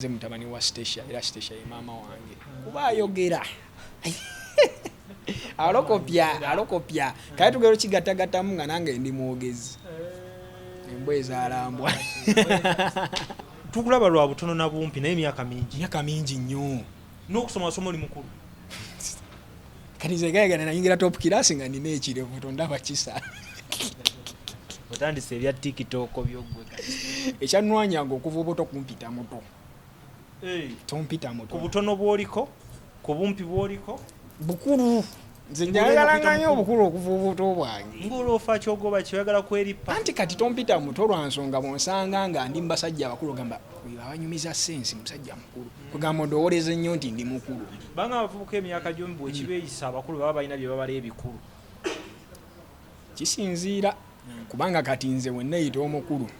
Nze mutabani wa Stacia, era Stacia ye maama wange, kuba ayogera alokopya alokopya. Kale tugera okigattagattamu nga nange ndi mwogezi, embwa ezaalambwa. Tukulaba lwa butono na bumpi, naye emyaka mingi. Myaka mingi nnyo. N'okusoma wasoma, oli mukulu. Kati nze gayagana nayingira top class nga nina ekirevu, tondaba kisa. Otandise ebya TikTok byoggwe kati. Ekyannwanyanga okuva obuto kumpita muto, tompita muto. Ku butono bw'oliko, ku bumpi bw'oliko. Bukulu nze njagalanga nnyo obukulu okuva obuto bwange. Ng'olwofa kyogoba kyoyagala kweripa. Anti kati tompita muto lwa nsonga bwonsanga nga ndi mu basajja abakulu, ogamba oyo abanyumiza sense musajja mukulu, kugamba ondowooleza ennyo nti ndi mukulu. Banga abavubuka emyaka gyomu bwekibeeyisa, abakulu baba balina bye babala ebikulu. Kisinziira, kubanga kati nze wenneeyita omukulu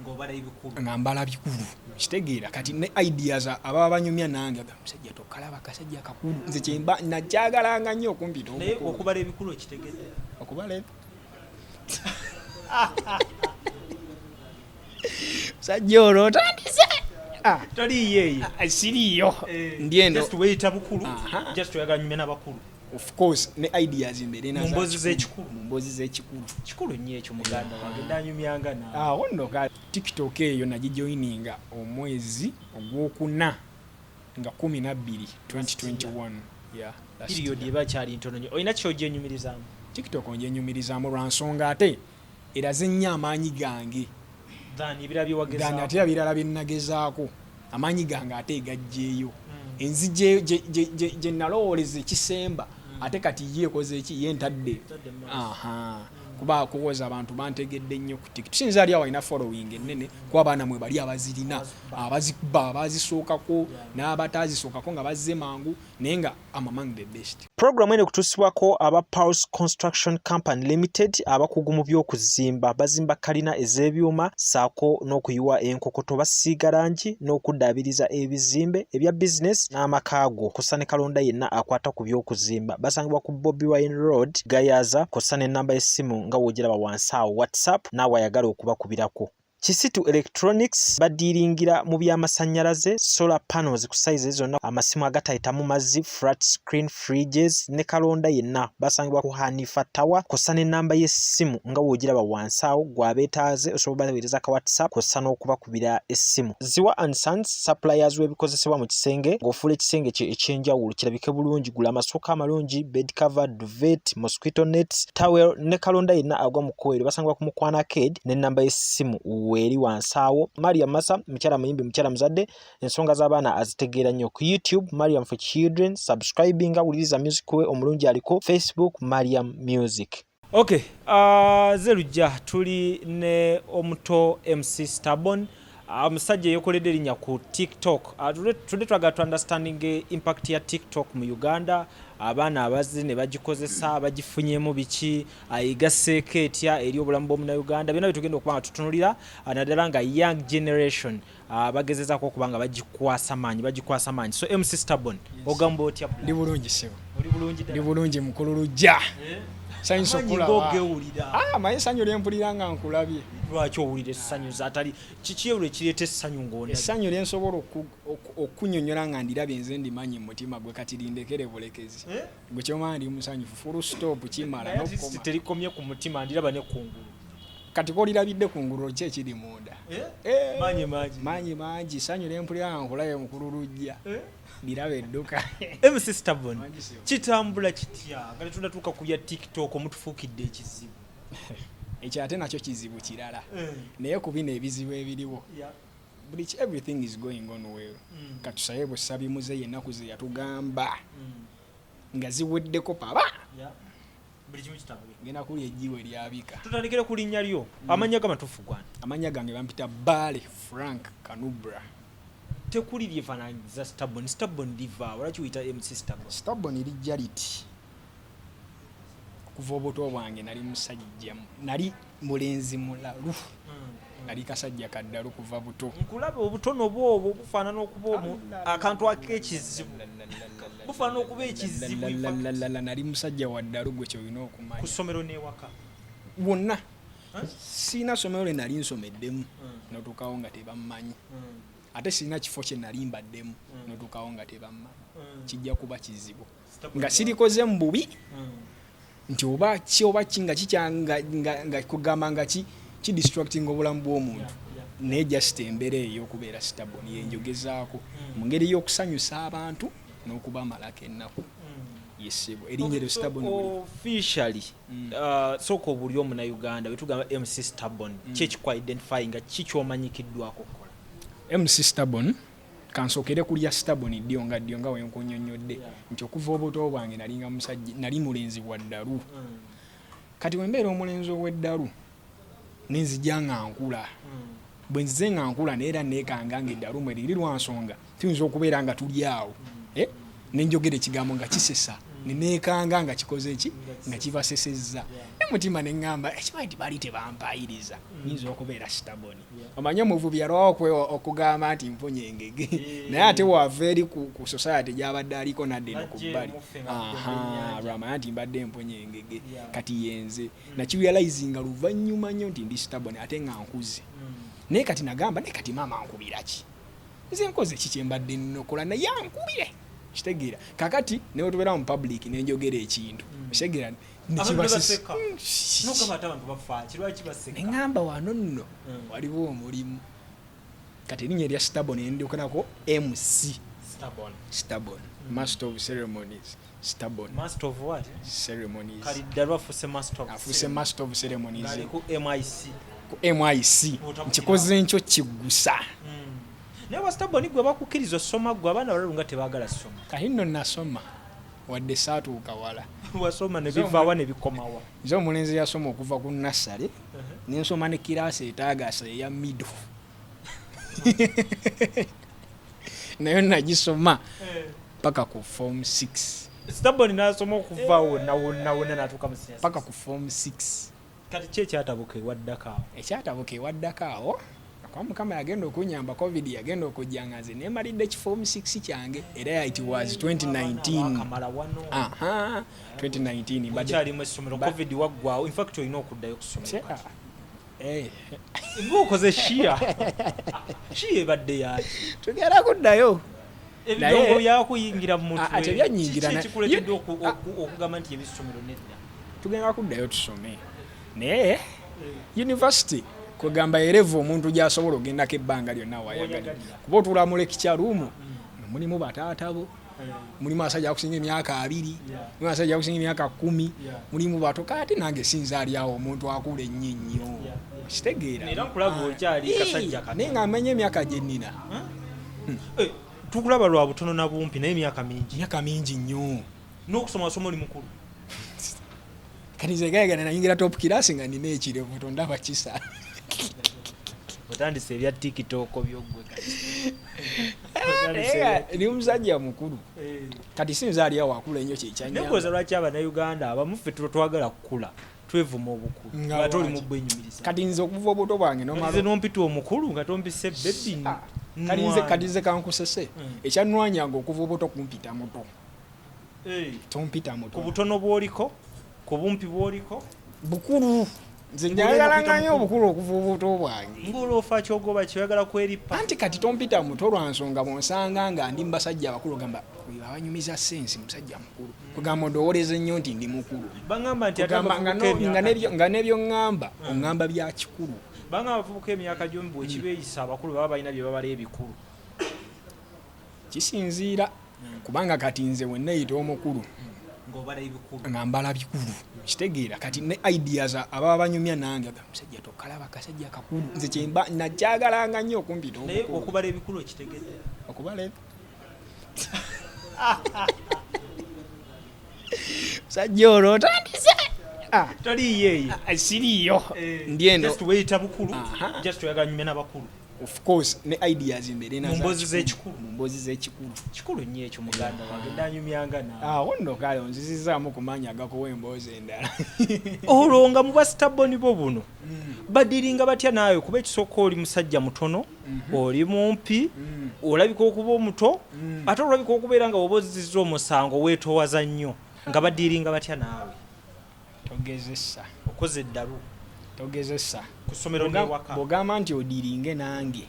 ng'obala ebikulu. Nga mbala bikulu, kitegeera? Kati ne ideas ababa banyumya nange aga musajja tokalaba kasajja kakulu. Nze kyemba nakyagalanga nnyo okumpita naye omukulu. Okubala ebikulu okitegedde? Okubala musajja olwo otandise. Ah, toliiyo eyo. Ah, siriiyo, ndi eno. Just weeyita bukulu. Aha. Just oyagala nyumya n'abakulu. Of course, ne ideas mbeere mu mboozi z'ekikulu. Mu mboozi z'ekikulu. Kikulu nnyo ekyo, muganda wange ndanyumyanga naawe. Awo nno ka TikTok eyo nagijoininga omwezi ogwokuna nga 12 2021, yeah, last period year. Eba kyali ntono nnyo. Olina kyogyenyumirizaamu? TikTok njenyumirizaamu lwa nsonga ate eraze nnyo amaanyi gange than ebirala than byewagezaako. Ate ebirala bye nagezaako, amaanyi gange ate egajjeeyo enzije gye nalowooleza ekisemba, ate kati ye ekoze eki ye ntadde. Ntadde mu maaso. Aha, kuba kuwoza abantu bantegedde nnyo ku TikTok. Sinza ali awo alina following ennene, kuba abaana mwe bali abazirina, abazikuba, abazisookako n'abatazisookako nga bazze mangu, naye nga am among the best. Pulogulaamu eno ekutuusibwako aba Pulse Construction Company Limited, abakugu mu by'okuzimba. Bazimba kalina ez'ebyuma ssaako n'okuyiwa enkokoto, basiiga langi n'okuddaabiriza ebizimbe ebya bizinesi n'amaka go, kw'ossa ne kalonda yenna akwata ku by'okuzimba. Basangibwa ku Bobi Wine Road, Gayaza, kw'ossa n'ennamba y'essimu nga w'ogiraba wansi awo, WhatsApp naawe ayagala okubakubirako. Kisitu Electronics badiiringira mu by'amasannyalaze, solar panels ku sayizi zonna, amasimu agatayitamu mazzi, flat screen fridges ne kalonda yenna. Basangibwa ku Hanifa Tower, kw'ossa n'ennamba y'essimu nga w'ogiraba wansi awo. Gw'abeetaaze osobola baweereza ka WhatsApp kw'ossa n'okubakubira essimu. Ziwa and Sons, suppliers w'ebikozesebwa mu kisenge ng'ofuula ekisenge kye eky'enjawulo kirabike bulungi. Gula amasuuka amalungi, bed cover, duvet, mosquito nets, towel ne kalonda yenna agwa mu kkowe eryo. Basangibwa ku Mukwana Arcade n'ennamba y'essimu weeri wansi awo. Mariam Massa, mukyala muyimbi, mukyala muzadde, ensonga z'abaana azitegeera nnyo. Ku YouTube, Mariam for Children, subscribinga, wuliriza music we omulungi aliko. Facebook, Mariam Music. Okay, Zelujja tuli ne omuto MC Stabon, omusajja eyekoledde erinnya ku TikTok. Tudde twagala tu understanding impact ya TikTok mu Uganda, abaana abazze ne bagikozesa bagifunyemu biki, egasseeko etya eri obulamu bw'omunauganda. Byonna byetugenda okuba nga tutunulira, naddala nga young generation bagezezaako okuba nga bagikwasa maanyi. So MC Stabon, ogamba otya? Ndi bulungi, ssebo. Oli bulungi? Ndi bulungi, mukulu Lujja, sanyusa Amaanyi okulaba. Ng'ogewulira. Ah, maye essanyu lyempulira nga nkulabye. Lwaki owulira essanyu zaatali kiki olwo ekireeta essanyu ng'ondabye? Essanyu lyensobola okunyonyola nga ndirabye nze ndimanyi mu mutima gwe. Kati lindekere bulekezi. Eh? Gwe kyomanya ndi musanyufu, full stop, kimala. Naye at least n'okukoma. Terikomye ku mutima, ndiraba ne kungulu. Kati kolirabidde kungulu, ki ekiri munda? Eh, Maanyi mangi. Maanyi mangi. Essanyu lyempulira nga nkulabye, mukulu Lujja, liraba edduka. MC Stabon, Mangi, ssebo. Kitambula kitya nga tetunatuuka ku bya TikTok omutufuukidde ekizibu? Ekyo ate nakyo kizibu kirala, naye ku bino ebizibu ebiriwo, buli everything is going on well. Katusabe busabi muzeeyi ennaku ze yatugamba nga ziweddeko paba. Buli kimu kitambule. Ngenda kulya ejjiwe eryabika. Tutandikire ku linnya lyo. Amannya gamatuufu gwani? Amannya gange bampita Baale Frank Kanubra. Tekuli lyefaananyiza Stabon. Stabon liva lwaki wiyita MC Stabon? Stabon lijja liti: okuva obuto bwange nali musajja, nali mulenzi mulalu, nali kasajja kaddalu kuva buto. Nkulaba obutono bwobwo bufaanana okuba akantu ak'ekizibu, bufaanana okuba ekizibu in fact. Lalalala, nali musajja wa ddalu, gwe kyolina okumanya. Ku ssomero n'ewaka? Wonna. Eh? Siina ssomero lye nali nsomeddemu notuukawo nga tebammanyi. Ate sirina kifo kye nali mbaddemu notuukawo nga tebammanyi, kijja kuba kizibu nga sirikoze mu bubi nti oba ki oba ki nga kikya nga kugamba nga ki kidistracting obulamu bw'omuntu. Naye just embeera eyo ey'okubeera stubborn yenjogezaako mu ngeri y'okusanyusa abantu n'okubamalako ennaku. Yesebo, erinnya eryo stubborn officially. Sooka obuli omunauganda bwetugamba MC Stubborn, ki ekikwa-identify nga ki kyomanyikiddwako okukola? MC Stubborn, kansookere kulya stubborn ddyo nga ddyo nga wenkunyonnyodde nti okuva obuto bwange nalinga musajja, nali mulenzi wa ddalu. Kati wembeera omulenzi ow'eddalu nenzija nga nkula, bwe nzize nga nkula naye era neekanga nga eddalu mwe liri lwa nsonga tuyinza okubeera nga tuli awo, nenjogera ekigambo nga kisesa, neneekanga nga kikoze ki nga kibasesezza ne mutima neŋŋamba ekimanyi nti baali tebampayiriza, nyinza okubeera stubborn. Omanye omuvubi yalwawo okugamba nti mpunye engege, naye ate wava eri ku society gyabadde aliko nadda eno ku bbali lwamanya nti mbadde mpunye engege. Kati yenze nakirealizinga luvannyuma nnyo nti ndi stubborn ate nga nkuze. Naye kati nagamba, naye kati maama nkubira ki? Nze nkoze ki kyembadde nnokola naye ankubire? Kitegeera kakati newe tubeera mu public nenjogera ekintu, kitegeera neŋŋamba wano nno waliwo omulimu. Kati erinnya erya Stubborn nendokerako MC Stubborn, master of ceremonies Stubborn. Master of what? Ceremonies. Afuse master of ceremonies. Ku MIC. Ku MIC nkikoze nkyo kiggusa. Naye wa Stubborn, gwe bakukkiriza osoma, gwe abaana balalu nga tebaagala soma. Kati nno nasoma wadde saatuuka wala. Wasoma ne bivaawa ne bikomawa? Nze omulenzi yasoma okuva ku nursery nensoma ne kiraasi etaagasa eya middle, nayo nagisoma paka ku form 6. Stubborn nasoma okuva wonna wonna wonna natuuka mu senior. Paka ku form 6. Kati ki ekyatabuka ewaddako awo? Ekyatabuka ewaddako awo, kuba Mukama yagenda okunyamba, COVID yagenda okujja nga nze nemalidde ki form 6 kyange, era it was 2019. Kamala wano. Aha, 2019 mbadde okyalimu essomero. COVID waggwawo, in fact olina okuddayo ku ssomero kati. Eh, ng'okoze shia shia ebadde yaki? Tugenda kuddayo. Ebidongo byakuyingira mu mutwe. Ah, tebyanyingira. Kiki ekikuleetedde okugamba nti ebissomero nedda? Tugenda kuddayo tusome, naye university kwegamba erevu omuntu gyasobola ogendako ebbanga lyonna wayagalira, kuba otuula mu lecture room nga mulimu bataata bo, mulimu abasajja bakusinga emyaka 20, mulimu abasajja bakusinga emyaka 10, mulimu bato. Kati nange sinza ali awo omuntu akula ennyo ennyo, okitegeera? Era nkulaba okyali kasajja kato. Naye nga manya emyaka gye nnina. Eh, tukulaba lwa butono na bumpi, naye emyaka mingi. Emyaka mingi nnyo. N'okusoma wasoma, oli mukulu. Kati nze gayagana nayingira top class nga nina ekirevu, tondaba kisa. Otandise ebya TikTok byoggwe kati. Naye nga ndi musajja mukulu. Kati sinza ali awo akula ennyo. Naye Kyekyanyamba. Nkubuuza, lwaki Abannayuganda abamu ffe tuba twagala kukula twevuma obukulu? Nga nga ate oli lwaki? mu bwenyumiriza. Kati nze okuva obuto bwange nze nomala nompita omukulu nga tompise baby. Kati nze kankusese. Ekyannwanyanga okuva obuto kumpita muto. Tompita Ku muto. butono bw'oliko, ku bumpi bw'oliko. Bukulu nze njagalanga nnyo obukulu okuva obuto bwange. Ng'olwofa kyogoba kyoyagala kweripa. Anti kati tompita muto lwa nsonga bwonsanga nga ndi mubasajja abakulu ogamba oyo abanyumiza sense musajja mukulu, kugamba ondowooleza ennyo nti ndi mukulu. Baŋŋamba nti ate Kugamba nga abavubuka nga emyaka nga n'ebyoŋŋamba oŋŋamba bya kikulu. Baŋŋamba abavubuka emyaka gy'omu bwe kibeeyisa abakulu baba balina bye babala ebikulu. Kisinziira, kubanga kati nze wenneeyita omukulu ng'obala ebikulu. Nga mbala bikulu, kitegeera? Kati ne ideas ababa banyumya nange aga musajja tokalaba kasajja kakulu, nze kyemba nakyagalanga nnyo okumpita Naye omukulu. okubala ebikulu okitegedde? Okubala musajja olwo otandise. Ah, Toliiyo eyo. Ah, siriiyo, ndi eno. Just weeyita bukulu. Aha. Just oyagala nyumya n'abakulu. Of course, ne ideas mbeere Mu mboozi z'ekikulu. Mu mboozi z'ekikulu. Kikulu nnyo ekyo, muganda wange, ndanyumyanga naawe. Awo nno kale onzizizaamu ku maanyi agakuwa emboozi endala. Olwo nga mu basitaboni bo buno badiringa batya naawe? Kuba ekisooka oli musajja mutono, oli mumpi, olabika okuba omuto, ate olabika okubeera nga woba ozizza omusango weetoowaza nnyo. Nga badiringa batya naawe? Togezesa. Okoze eddalu. Togezesa. Ku ssomero n'ewaka. Bw'ogamba nti odiringe nange,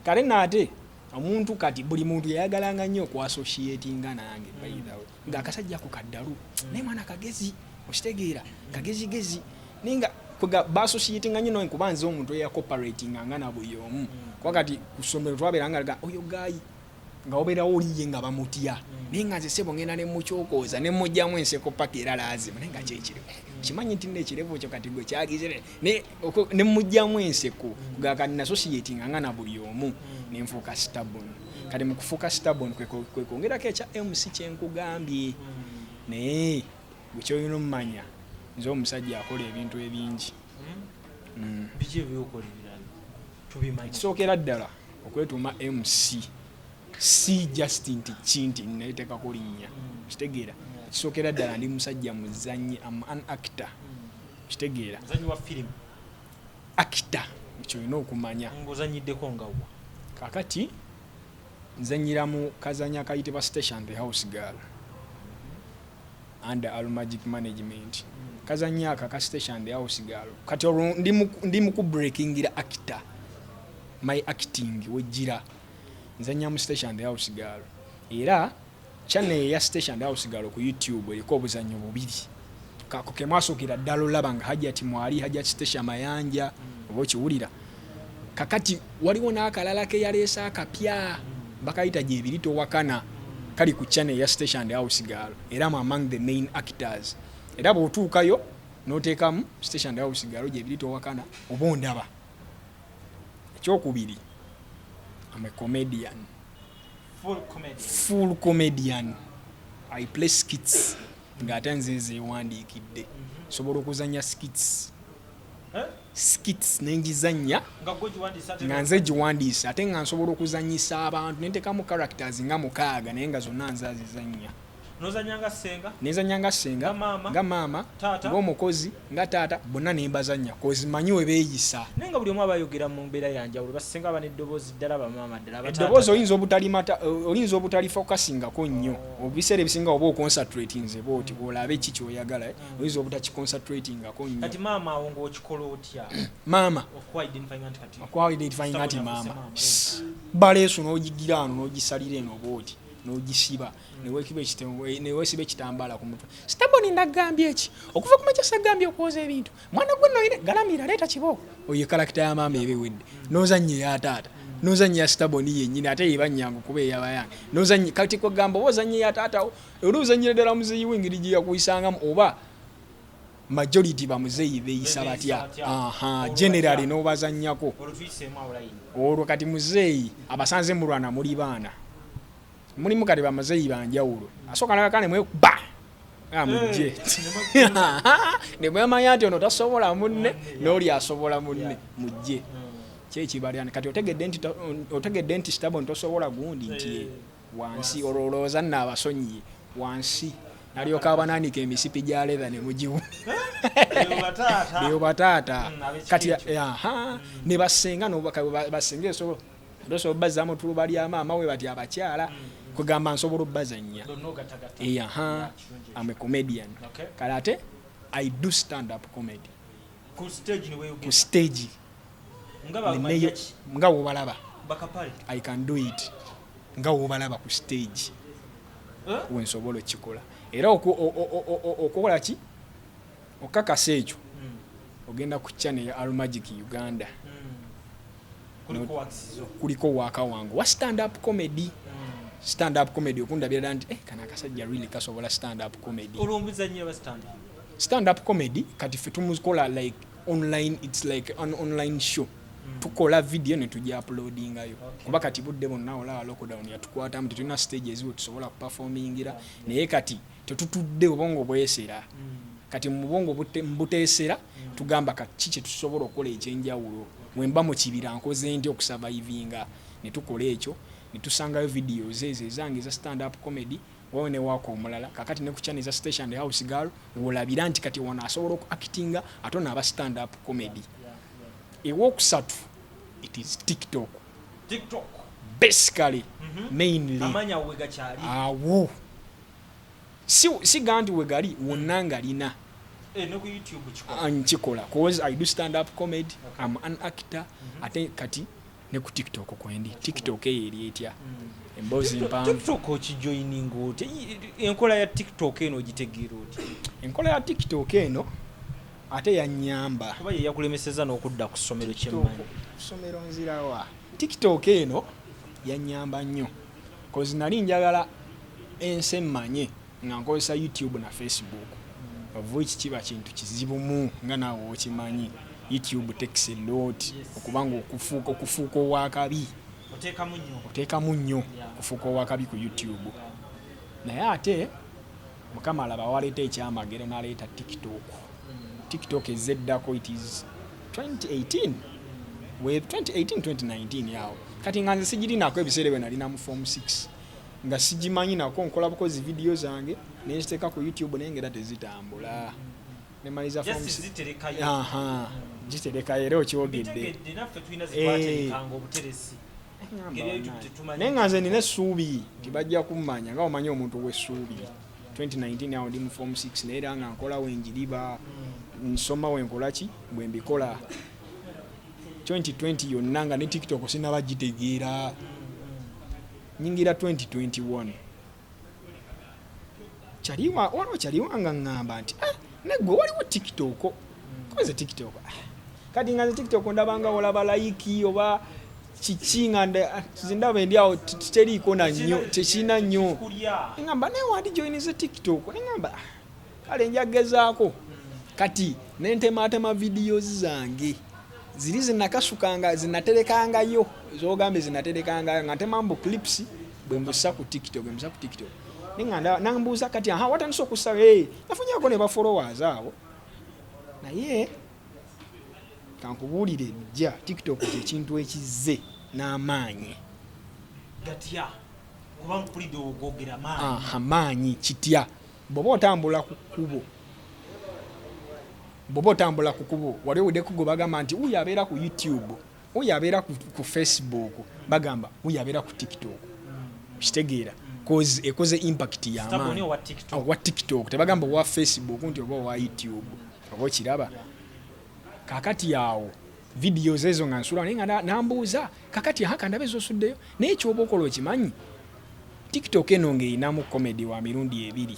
kale naate Omuntu kati buli muntu yayagalanga nnyo okwassociatinga nange. By the way, ng'akasajja ako kaddalu, naye mwana kagezi, okitegeera, kagezigezi, naye nga kwega baassociatinga nnyo naye kuba nze omuntu eyacooperatinga nga na buli omu, kuba kati ku ssomero twabeeranga nga oyo guy nga wabeerawo oliye nga bamutya, naye nga nze sebo ngenda ne mukyokooza ne mugyamu enseko paka era lazimu, naye nga kyekiri kimanyi nti nno ekirevu kyo kati gwe kyagizire ne mugyamu enseko kugaa. Kati nassociatinga nga na buli omu nenfuuka stubborn. Kati mu kufuuka stubborn kwe kwongerako ekya MC kyenkugambye, naye gwe kyolina omumanya, nze omusajja akola ebintu ebingi. Biki ebyokola ebirala tubimanyi? Ekisookera ddala okwetuuma MC, si just nti ki nti netekako linnya, kitegeera. Ekisookera ddala, ndi musajja muzannyi, am an actor, kitegeera. Muzanyi wa firimu? Actor, kyolina okumanya. Ng'ozanyiddeko nga wa? Kakati nzanyira mu kazanya kayitibwa Station the House Girl under Almagic Management. Kazanya aka ka Station the House Girl, kati olwo ndi mu kubreakingira actor, my acting wejjira nzanya mu Station the House Girl. Era channel eya Station the House Girl ku YouTube eriko obuzannyo bubiri. Kako ke mwasookera ddala olaba nga Hajati mwali Hajati Station Mayanja, oba okiwulira. Kakati waliwo n'akalala ke yaleese akapya bakayita Gyebiri Towakana, kali ku channel eya Station the House Girl, era am among the main actors. Era bw'otuukayo n'oteekamu Station the House Girl, Gyebiri Towakana, oba ondaba. Ekyokubiri, am a comedian. Full comedy? Full comedian. I play skits ng'ate nze zeewandiikidde. Sobola okuzanya skits. Eh? Skits nenjizanya. Nga gwe giwandiisa ate? Nga nze giwandiise, ate nga nsobola okuzanyisa abantu nentekamu characters nga mukaaga, naye nga zonna nze azizanya. Nozanya nga ssenga? Nenzanya nga ssenga. Nga maama? Nga maama. Taata? Ng'omukozi, nga taata, bonna nembazanya 'cause manyi we beeyisa. Naye nga buli omu aba ayogera mu mbeera yanjawulo, basenga aba n'eddoboozi ddala, bamaama ddala, abataata Eddoboozi oyinza obutalimata, oyinza obutalifocusingako nnyo. Ebiseera ebisinga oba oconcentratinze bwoti olabe ki kyoyagala, eh? Oyinza obutakiconcentratingako nnyo. Kati maama awo ng'okikola otya? Maama? Okwidentifyinga nti kati Okwidentifyinga nti Stubborn maama. afuuse maama, Baleesu n'ogigira ano n'ogisalira eno bwoti n'ogisiba neweesiba ekitambaala ku mutwe. Stubborn, nagambye eki okuva ku makya, sagambye okwoza ebintu, mwana gwe noyine galamira, leeta kibooko. Oyo character ya maama eba ewedde, n'ozannya eya taata, n'ozannya eya Stubborn yennyini, ate eba nyangu kuba eyabayange. N'ozannya kati kwegamba oba ozannya eya taatawo, era ozannyira ddala muzeeyi we engeri gye yakuyisangamu, oba majority bamuzeeyi beeyisa Beeyisa batya. batya? Aha. Olwo Generally batya? n'obazannyako. Olwo tuyiseemu awo layini. Olwo kati muzeeyi abasanze mulwana, muli baana, mulimu kati bamuzeeyi banjawulo. Asooka nalaka nemwekuba mujje nemwemanya nti ono tasobola munne n'oli asobola munne, mujje kyekibalya. Kati otegedde nti Stubborn tosobola gundi nti ye wansi. Olwo olowooza nno abasonyiye wansi, nalyoka abanaanika emisipi gya leather ne mugiwu. Eyo bataata. Eyo bataata. Ab'ekika Kati ekyo. aha, ne basenga basenga esobola osobola obbazaamu tuluba lya maama we bati abakyala kugamba nsobola obbazannya. Bonna ogattagatta. Aha. Kirungi ekyo. Am a comedian. Kale ate I do stand up comedy. Ku stage ne Ku weeyogeza? stage. Nga Neyo bamajjaki? Nga wobalaba. Bakapale? I can do it nga wobalaba ku stage. Eh? Wensobola okikola era okukola ki okakasa ekyo, ogenda ku channel ya Almagic Uganda. Kuliko works zo? Kuliko waaka wange wa stand up comedy. Stand up comedy okundabira ddala nti eh, kano akasajja really kasobola stand up comedy. Olwo omuzannyira ba stand? Stand up comedy kati ffe tumukola like online, it's like an online show. Tukola video ne tujja uploadingayo. Kuba kati budde bonna olaba lockdown yatukwatamu, tetulina stages we tusobola kuperformingira, naye kati tetutudde, obwongo bwesera. Kati mu bwongo mbuteesera, tugamba kati ki kyetusobola okukola ekyenjawulo? Wemba mu kibira nkoze nti okusurvivinga? Ne tukola ekyo ne tusangayo videos ezo ezange eza stand up comedy wawe ne waaka omulala. Kakati ne ku channel eza Station the House Girl wolabira nti kati wano asobola oku actinga ate ono aba stand up comedy. Ewokusatu, it is TikTok. TikTok. Basically, mainly. Amaanyi awo we gakyali? Awo si siga nti wegali wonna nga lina. Eh, ne ku YouTube kikola? Nkikola cause I do stand up comedy. I'm an actor. Ate kati Ne ku TikTok kwendi. TikTok eyo eri etya? Emboozi mpanvu. TikTok okijoininga otya? Enkola ya TikTok eno ogitegeera otya? Enkola ya TikTok eno ate yanyamba. Kuba ye yakulemesezza n'okudda ku ssomero kyemmanyi. Ssomero nzirawa. TikTok eno yanyamba nnyo, cause nali njagala ensi emmanye nga nkozesa YouTube na Facebook, of which kiba kintu kizibumu nga naawe okimanyi. YouTube takes a lot okubanga okufuuka owakabi. Oteekamu nnyo. Oteekamu nnyo okufuuka owakabi ku YouTube. Naye ate Mukama alaba waleeta ekyamagero n'aleeta TikTok. TikTok ezeddako, it is 2018, we 2018 2019 awo. Kati nga nze sigirinako, ebiseera ebyo nalina mu form 6, nga sigimanyi nako, nkola bukozi video zange nenziteeka ku YouTube, naye ngera tezitambula. Nemaliza form. Just ziterekayo. Aha, giterekayo era okyogedde. Mbitegedde, naffe tulina zitwaterekanga obuteresi. Ngeri YouTube tetumanyi. Naye nga nze nina essuubi nti bajja kummanya, nga omanyi omuntu w'essuubi. 2019 awo ndi mu form 6, naye era nga nkola wenjiriba, nsoma, wenkola ki, bwe mbikola. 2020 yonna nga ne TikTok sinaba gitegeera. Nyingira 2021, kyaliwa waliwo kyaliwa nga ŋŋamba nti, "Ah, naggwe waliwo TikTok koze TikTok." Ah, kati nga nze TikTok ndabanga olaba like oba kiki, nga nze ndaba endi awo teriiko na nnyo, tekirina nnyo. Kulya. Neŋŋamba naye wandijoyinize TikTok. Neŋŋamba, "Ah, kale njagezaako." Kati nentematema videos zange ziri zinakasukanga, zinaterekangayo, zogambe zinaterekangayo, nga ntema mbu clips bwe mbusa ku TikTok, bwe mbusa ku TikTok. Neŋŋanda nambuuza kati, aha, watandise okussa? Hey, nafunyako ne ba followers awo. Naye kankubuulire, jja TikTok kyekintu ekizze n'amaanyi. Gatya? Kuba mpulidde ogogera maanyi. Aha, maanyi kitya? Bw'oba otambula ku kkubo, bw'oba otambula ku kkubo, wali owuddeko gwe bagamba nti wuyo abeera ku YouTube, wuyo abeera ku Facebook, bagamba wuyo abeera ku TikTok? Kitegeera, cause ekoze impact Staboni y'amaanyi. Owa TikTok. Owa TikTok, tebagamba owa Facebook nti oba owa YouTube oba. Okiraba kakati awo videos ezo nga nsula, naye nga nambuuza kakati, aha, kandabe ezosuddeyo. Naye kyoba okola, okimanyi TikTok eno ng'erinamu comedy wa mirundi ebiri,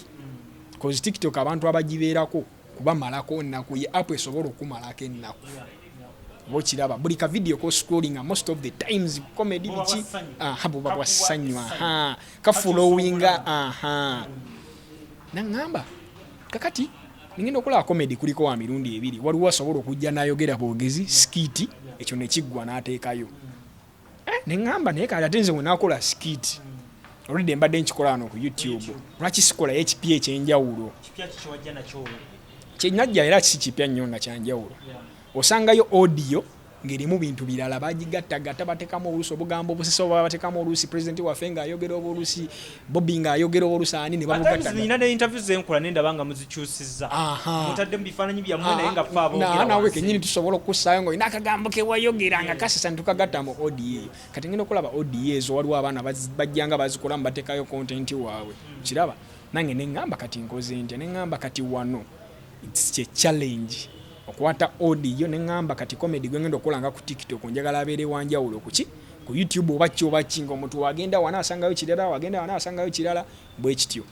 cause TikTok abantu abagibeerako kubamalako nnaku, ye app esobola okumalako ennaku. Oba okiraba buli ka video ko scrolling, most of the times comedy. Buba biki bwa ssanyu. Aha, buba bwa Kakuwa ssanyu. essanyu. Aha, kafulowinga. Aha, naŋŋamba kakati ningenda okulaba comedy kuliko wa mirundi ebiri. Waliwo asobola okujja n'ayogera bwogezi skit, ekyo nekiggwa n'ateekayo. Eh, neŋŋamba naye kale ate nze wenakola skit olwedde mbadde nkikola wano ku YouTube, lwaki sikolayo ekipya ekyenjawulo? Kipya ki kyewajja nakyo? Kyenajja era si kipya nnyo nga kyanjawulo. Osangayo audio ng'erimu bintu birala, bagigattagatta, batekamu oluusi obugambo obusesa, oba batekamu oluusi pulezidenti waffe ng'ayogera, oba oluusi Bobi ng'ayogera, oba oluusi ani ne At times babugattagatta. Nina ne interview zenkola nendaba nga muzikyusizza. Mutadde mu bifaananyi byammwe naye nga ffe aboogera naawe wansi. Kenyini tusobola okussaayo ng'olina akagambo kewayogera nga kasesa netukagatta mu audio eyo. Kati ngenda okulaba audio ezo, waliwo abaana bajjanga bazikolamu, bateekayo content waabwe. Kiraba nange neŋŋamba kati nkoze ntya? Neŋŋamba kati wano it's kye challenge okwata audio. Neŋŋamba kati comedy gwe ngenda okukola nga ku TikTok, njagala abeere wanjawulo kuki ku YouTube oba ki oba ki, ng'omuntu wagenda wana asangayo kirala, wagenda wana asangayo kirala, bwe kityo.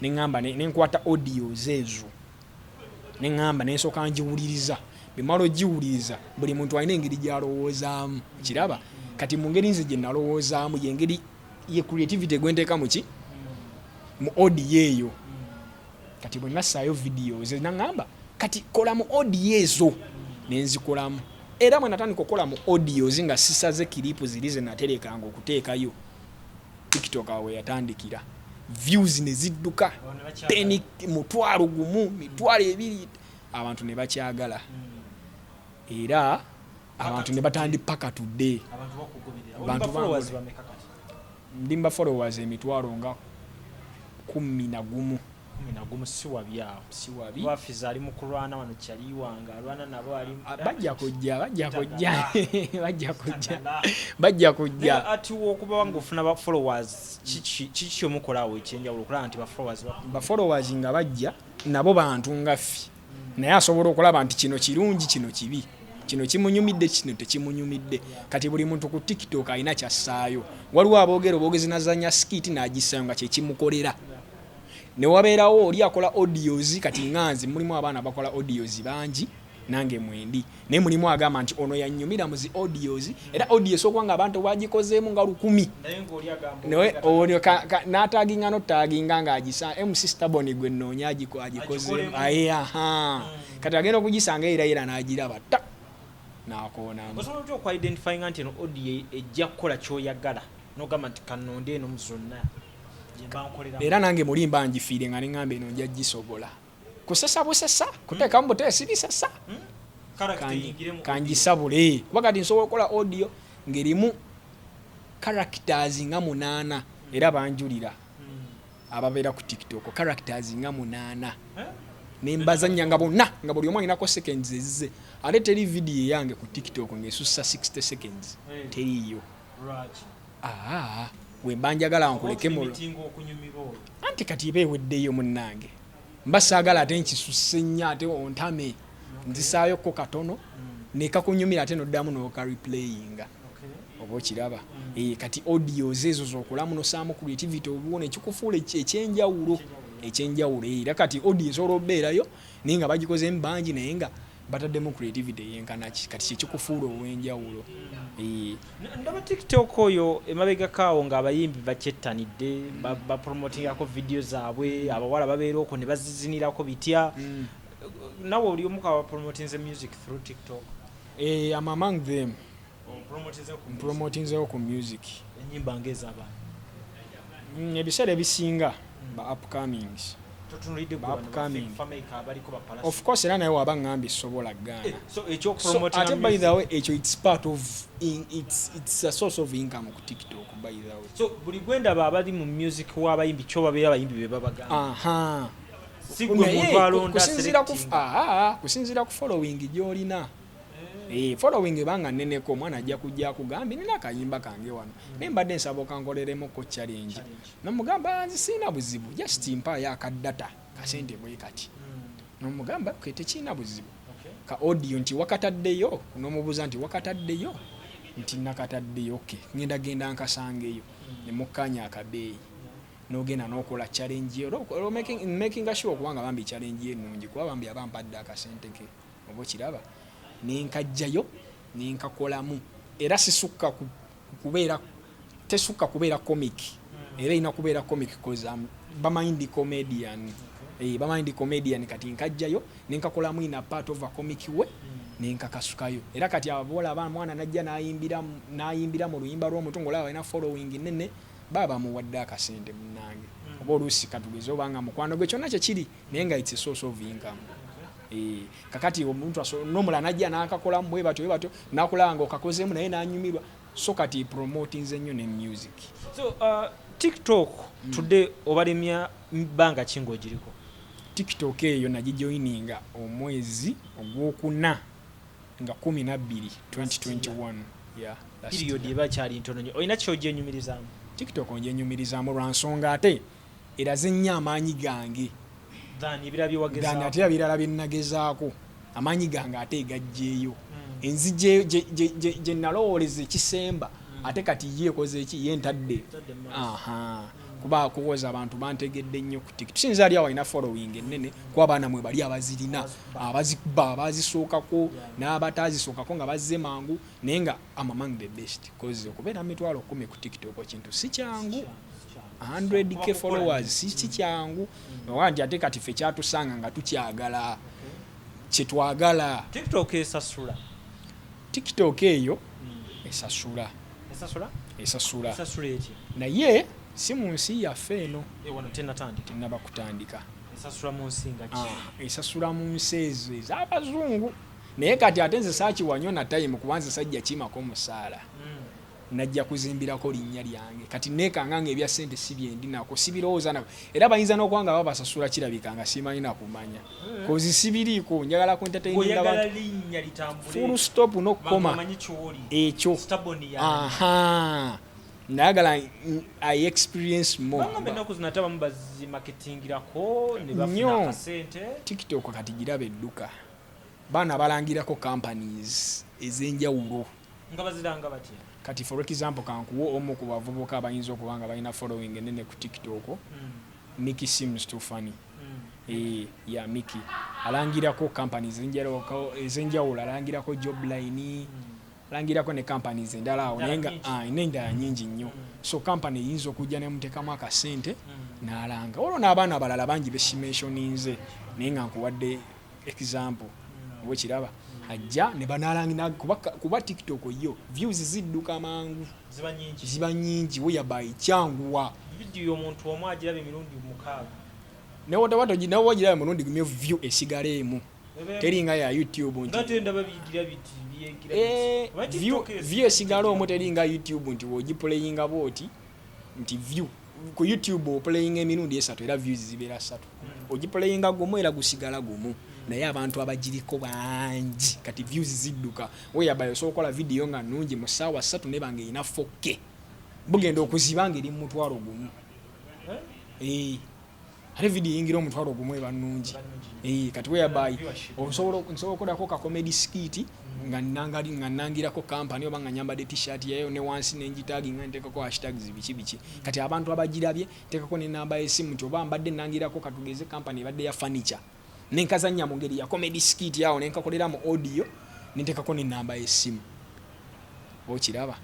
Neŋŋamba nenkwata audios ezo, neŋŋamba nensooka ngiwuliriza. Bwemala ogiwuliriza, buli muntu alina engeri gy'alowoozaamu. Kiraba kati mu ngeri nze gye nalowoozaamu, yengeri ye creativity gwenteeka muki mu audio eyo. Kati bwe nassaayo videos, naŋŋamba kati kola mu audio ezo, nenzikolamu. Era bwe natandika okukola mu audios nga sisaze clip ziri ze naterekanga okuteekayo TikTok, awo we yatandikira views ne zidduka. Awo ne bakyagala. 10, 10,000, 20,000, abantu ne bakyagala era abantu ne batandi paka tudde. Abantu bakugoberera. Bantu Oli ba followers bameka kati? Ndi mba followers emitwalo nga 11. 11 si wabi awo. Si wabi. Lwafiza ali mu kulwana wano, kyali wange alwana nabo ali. Ah, bajja kujja, bajja kujja, bajja kujja. Tagala. Bajja kujja. Naye ati wokuba nga ofuna ba followers, kiki kiki kyomukola awo ekyenjawulo okulaba nti ba followers ba followers nga bajja, nabo bantu nga ffe, naye asobola okulaba nti kino kirungi, kino kibi. Kino kimunyumidde, kino tekimunyumidde. Kati buli muntu ku TikTok alina kyassaayo. Waliwo aboogera obwogezi, nazanya skit n'agissaayo nga kyekimukolera, ne wabeerawo oli akola audios. Kati nganze mulimu abaana bakola audios bangi, nange mwendi, naye mulimu agamba nti ono yanyumira mu zi audios, era audio esookuba nga abantu bagikozeemu nga 1000, naye ono n'ataginga notaginga ng'agisa MC Stabon gwe nnoonya agikozeemu aye. Aha, kati agenda okugisanga era era n'agiraba ta n'akoonamu. Osobola otya okuidentifyinga nti eno audio ejja kukola kyoyagala, nogamba nti kanonde eno mu zonna gyemba nkoleramu? Era nange muli mba ngifiire nga neŋŋamba eno nja gisobola kusesa busesa, kuteekamu buteesi bisesa. Character eyingire mu audio. Kangisabule, kuba kati nsobola okukola audio ng'erimu characters nga munaana, era banjulira ababeera ku TikTok, characters nga munaana. Eh? Nembazanya nga bonna, nga buli omu alinako seconds ezize, ate teri video eyange ku TikTok ng'esussa 60 seconds. Teriiyo. Lwaki? Aa, wemba njagala nkuleke mu Limitinga okunyumirwa olwo. Anti kati eba eweddeyo munnange, mba saagala ate nkisusse nnyo ate ontame. Nzisaayokko katono nekakunyumira, ate noddamu n'okareplayinga. Oba okiraba? Kati audios ezo zokolamu nosaamu creativity obuwona ekikufuula ekyenjawulo. Era kati audio esobola obeerayo naye nga bagikozeemu bangi, naye nga bataddemu creativity eyenkanaki, kati kyekikufuula ow'enjawulo. Ndaba TikTok oyo emabegako awo ng'abayimbi bakyettanidde, bapromotingako vidiyo zaabwe, abawala babeera okwo ne bazizinirako bitya. Nawe oli omu kabapromotinze music through TikTok? I'm among them. Opromotinze ku music? Mpromotinzewo ku music. Enyimba ng'ez'abantu? Ebiseera ebisinga ba upcomings. Totunulidde Ba upcoming. Fameica abaliko bapalasi? Of course, era naye waba ngambye sobola gaana. So So, ekyokupromotinga ate by music the way ekyo it's part of it's a source of income ku TikTok, by the way. So buli gwendaba abali mu music w'abayimbi, kyo babeera abayimbi be babagamba? Aha. Si gwe Naye, muntu alonda, kusinziira ku selecting. Aha, kusinziira ku following gy'olina. Following ebanga nneneko, omwana ajja kujja akugambye, "Nina akayimba kange wano, naye mbadde nsaba okankoleremuko challenge." Nomugamba, "Nze sirina buzibu, just mpaayo akadata kasente bwe kati." Nomugamba, "Okay, tekirina buzibu." Ka audio nti wakataddeyo, nomubuuza nti wakataddeyo, nti nakataddeyo. Okay, ngenda genda nkasangeyo, nemukkanya akabeeyi, nogenda nokola challenge yo, olwo making sure okubanga bambi challenge ye ennungi, kuba bambi aba mpadde akasente ke, oba okiraba, nenkajjayo nenkakolamu. Era sisukka kubeera, tesukka kubeera comic, era erina kubeera comic 'cause bamanyi ndi comedian. Bamanyi ndi comedian. Kati nkajjayo nenkakolamu in a part of a comic way, nenkakasukayo. Era kati abolaba mwana najja nayimbira mu luyimba lw'omuntu ngaolaba alina following nene, baba bamuwadde akasente munange, oba oluusi katugeze obanga mukwano gwe, kyonna kyekiri, naye nga it's a source of income. Kakati omuntu n'omulala najja n'akakolamu bwe batyo bwe batyo, nakulaba nga okakozeemu naye n'anyumirwa. So kati promotinze nnyo ne music. So TikTok today obalemya bbanga ki ng'ogiriko? TikTok eyo nagijoininga omwezi ogwokuna nga 12 2021, yeah, last Period year. Eba kyali ntono nnyo. Olina kyogyenyumirizaamu? TikTok njenyumirizaamu lwa nsonga ate eraze nnyo amaanyi gange than ebirala than byewagezaako. Ate ebirala bye nagezaako, amaanyi gange ate egajjeeyo enzije gye nalowooleza ekisemba, ate kati ye ekoze eki, ye ntadde. Ntadde mu maaso. Aha, kuba kuwoza abantu bantegedde nnyo ku TikTok. Sinza ali awo alina following ennene, kuba abaana mwe bali abazirina, abazikuba, abazisookako n'abatazisookako nga bazze mangu, naye nga am among the best, cause okubeera 100,000 ku TikTok kintu si kyangu. 100K followers si kyangu. Oba nti ate kati ffe kyatusanga nga tukyagala kyetwagala. TikTok esasula? TikTok eyo esasula. Esasula? Esasula. Esasula etya? Naye si mu nsi yaffe eno. Wano tenatandika? Tenaba kutandika. Esasula mu nsi nga ki? Ah, esasula mu nsi ezo ez'abazungu, naye kati ate nze saakiwa nnyo na time, kuba nze sajja kimako musaala, najja kuzimbirako linnya lyange. Kati neekanga nga ebya ssente si byendinako, sibirowooza nako, era bayinza n'okuba nga babasasula, kirabika nga simanyi nakumanya, 'cause sibiriiko. Njagala ku entertaining Oyagala abantu. linnya litambule. Full stop, n'okukoma. Bantu bamanyi ky'oli. Ekyo. Stabon yange. Aha, nayagala I experience more. Bangamba ennaku zino ate abamu bazimaketingirako ne bafuna Nnyo. akasente. TikTok kati giraba edduka. Baana balangirako companies ez'enjawulo. Nga baziranga batya? Kati for example, kankuwa omu ku bavubuka abayinza okuba nga balina following enene ku TikTok, Mickey Seems Too Funny. Ya Mickey alangirako companies ez'enjawulo, alangirako Jobline, alangirako ne companies endala awo, naye nga n'endala nyingi nnyo. So company eyinza okujja nemuteekamu akasente n'alanga. Olwo n'abaana abalala bangi besimensioninze, naye nga nkuwadde example. Oba okiraba, ajja ne banalangira kuba TikTok yo views zidduka mangu. Ziba nyingi. Ziba nyingi, whereby kyanguwa. Vidiyo omuntu omu agiraba emirundi 6. Nawe wagiraba mulundi gumu, view esigala emu, teringa ya YouTube nti Ngate ndaba bigira biti byegira. View esigala omu, teringa YouTube nti wogiplayinga bwoti nti view ku YouTube oplayinga emirundi 3 era views zibeera 3. Ogiplayinga gumu era gusigala gumu, naye abantu abagiriko bangi, kati views zidduka. Whereby osobola okukola vidiyo nga nnungi mu ssaawa 3 neba nga erina 4K, bugenda okuziba nga eri mu 10,000. Ate vidiyo eyingira 10,000 eba nnungi. Kati whereby osobola nsobola okukolako ka comedy skit nga nangirako company oba nga nyambadde T-shirt yayo ne wansi nenjitaginga, nteekako hashtags biki biki. Kati abantu abagirabye nteekako nenamba y'essimu nti oba mbadde nangirako, katugeze company ebadde ya furniture, nenkazannya mu ngeri ya comedy skit awo, nenkakolera mu audio, nenteekako nenamba y'essimu, okiraba?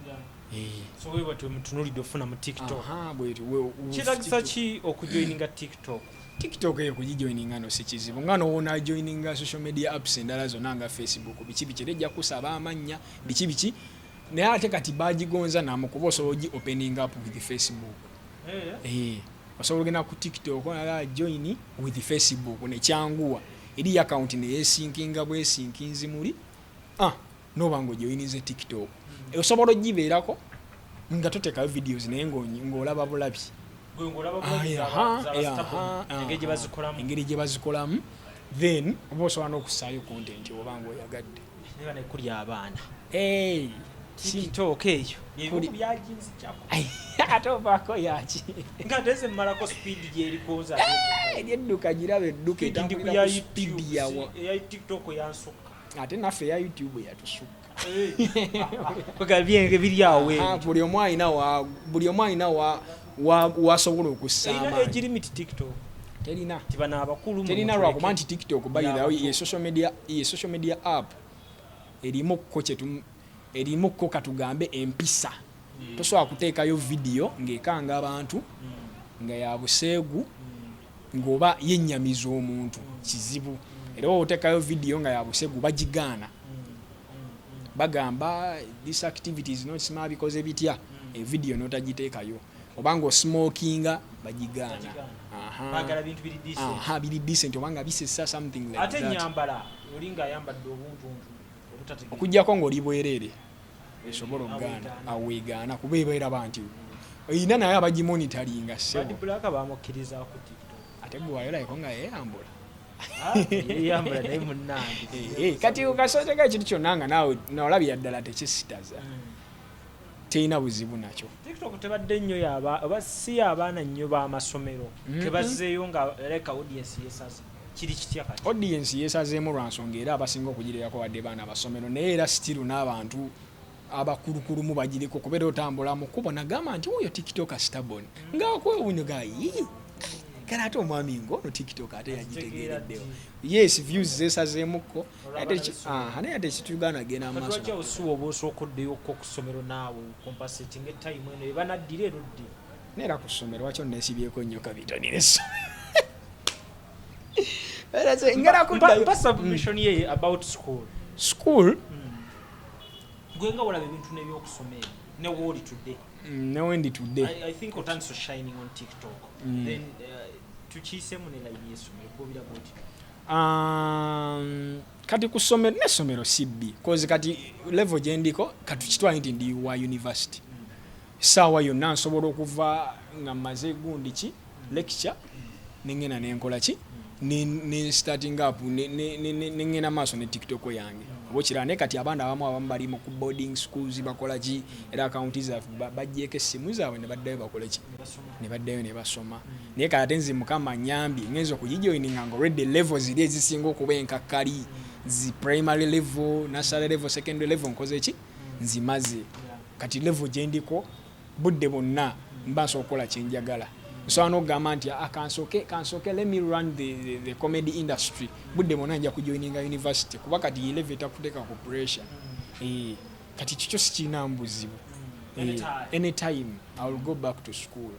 So we bwatyo mutunulidde ofuna mu TikTok. Aha, bwetyo. Kyetagisa ki okujoininga TikTok? TikTok eyo kugijoininga no si kizibu nga nowona joininga social media apps endala zonna nga Facebook biki biki, era ejja kusaba amannya biki biki, naye ate kati bagigonza namu kuba osobola ogi opening up with Facebook. Osobola ogenda ku TikTok nala join with Facebook nekyanguwa, eri account neyesinkinga bwesinkinzi muli noba nga ojoinize TikTok. Osobola ogibeerako nga totekayo videos, naye ng'olaba bulabi. Gwe ng'olaba bulabi engeri gye bazikolamu. Engeri gye bazikolamu, then oba osobola n'okussaayo content oba ng'oyagadde. Niba nekuli abaana. TikTok eyo ebimu byaginzijako. Ate ovaako yaki? Nga teze mmalako speed gyerikonza. Eryedduka giraba edduka. Speed ndi ku etambulira ya ku speed YouTube, yawa. Eya TikTok yansukka. Ate naffe eya YouTube yatusukka. Kwega byenge biri awo. Buli omu alina wasobola okussa Erina amaanyi. age limit TikTok? Terina. Tibano abakulu mwe Terina. mutuleke. Lwakuba nti TikTok, by the way, Y'abato. ye social media app erimu ko katugambe empisa. Tosobola kuteekayo vidiyo ng'ekanga abantu, nga ya buseegu, ng'oba yennyamiza omuntu, kizibu. Era oba oteekayo vidiyo nga ya buseegu, bagigaana, bagamba this activity is not smart, bikoze bitya, evidiyo n'otagiteekayo, oba ng'osmokinga, bagigaana. Bagigaana. Aha. Baagala bintu biri decent. Aha, biri decent oba nga bisesa, something like Ate that. Enyambala oli ng'ayambadde obuntuntu obutategeera. Okuggyako ng'oli bwereere esobola okugaana. Aweegaana. Aweegaana kuba eba eraba nti oyina, naye abagimonitaringa Bad ssebo. Black bamukkirizaako TikTok. Ate gwe wayolabeko nga yeeyambula? Ah, yeeyambula naye munnange. Kati kasoteka ekintu kyonna nga naawe nolabira ddala tekisitaza, terina buzibu nakyo. TikTok tebadde nnyo yaba oba si y'abaana nnyo b'amasomero kebazzeeyo nga leka audience yesaze, kiri kitya kati? Audience yeesazeemu lwa nsonga era abasinga okugireerako badde baana basomero, naye era still n'abantu abakulukulumu bagiriko, kubeera otambula mu kkubo nagamba nti oyo TikTok stabon ngaakwewunyo gayi kale, ate omwami ngaono TikTok ate yagitegeereddewo. Yes, views zeesazeemukko. Naye ate kitugana genda mu Kati lwaki maaso. awo siwa oba osooka oddeyokko ku ssomero naawe compensating etime eno ebanaddira erudde? Neera ku ssomero wakyo nesibyeko nnyo kabitanira essomero ngera kuddayo. Mpa submission ye about school. School. Gwe nga walaba ebintu n'ebyokusoma ebyo ne wooli today. Newendi today. I think otandise shining on TikTok. Then tukiisemu ne line y'essomero, gobiraga oti? Kati ku ssomero n'essomero si bbi, cause kati level gye ndiko, katukitwale nti ndi wa university, essaawa yonna nsobola okuva nga mmaze gundi ki lecture, nengenda nenkola ki, ne starting up nengenda maaso ne TikTok yange oba okiraba. Naye kati abaana abamu bali mu ku boarding schools, bakola ki, era akawunti zaffe baggyeko essimu zaabwe ne baddayo bakole ki, ne baddayo ne basoma. Naye kati ate nze Mukama nyambye ngenza okugijoininga nga already level ziri ezisinga okuba enkakkali. Zi primary level, nursery level, secondary level nkoze ki, nzimaze. Kati level gyendiko, budde bwonna mba nsobola okukola kyenjagala. Nsobola n'okugamba nti, "Ah, kansoke kansoke, let me run the comedy industry." Budde bwonna nja kujoininga university, kuba kati ye level etakuteeka ku pressure. Kati kikyo sikirinamu buzibu. Anytime. Anytime I will go back to school.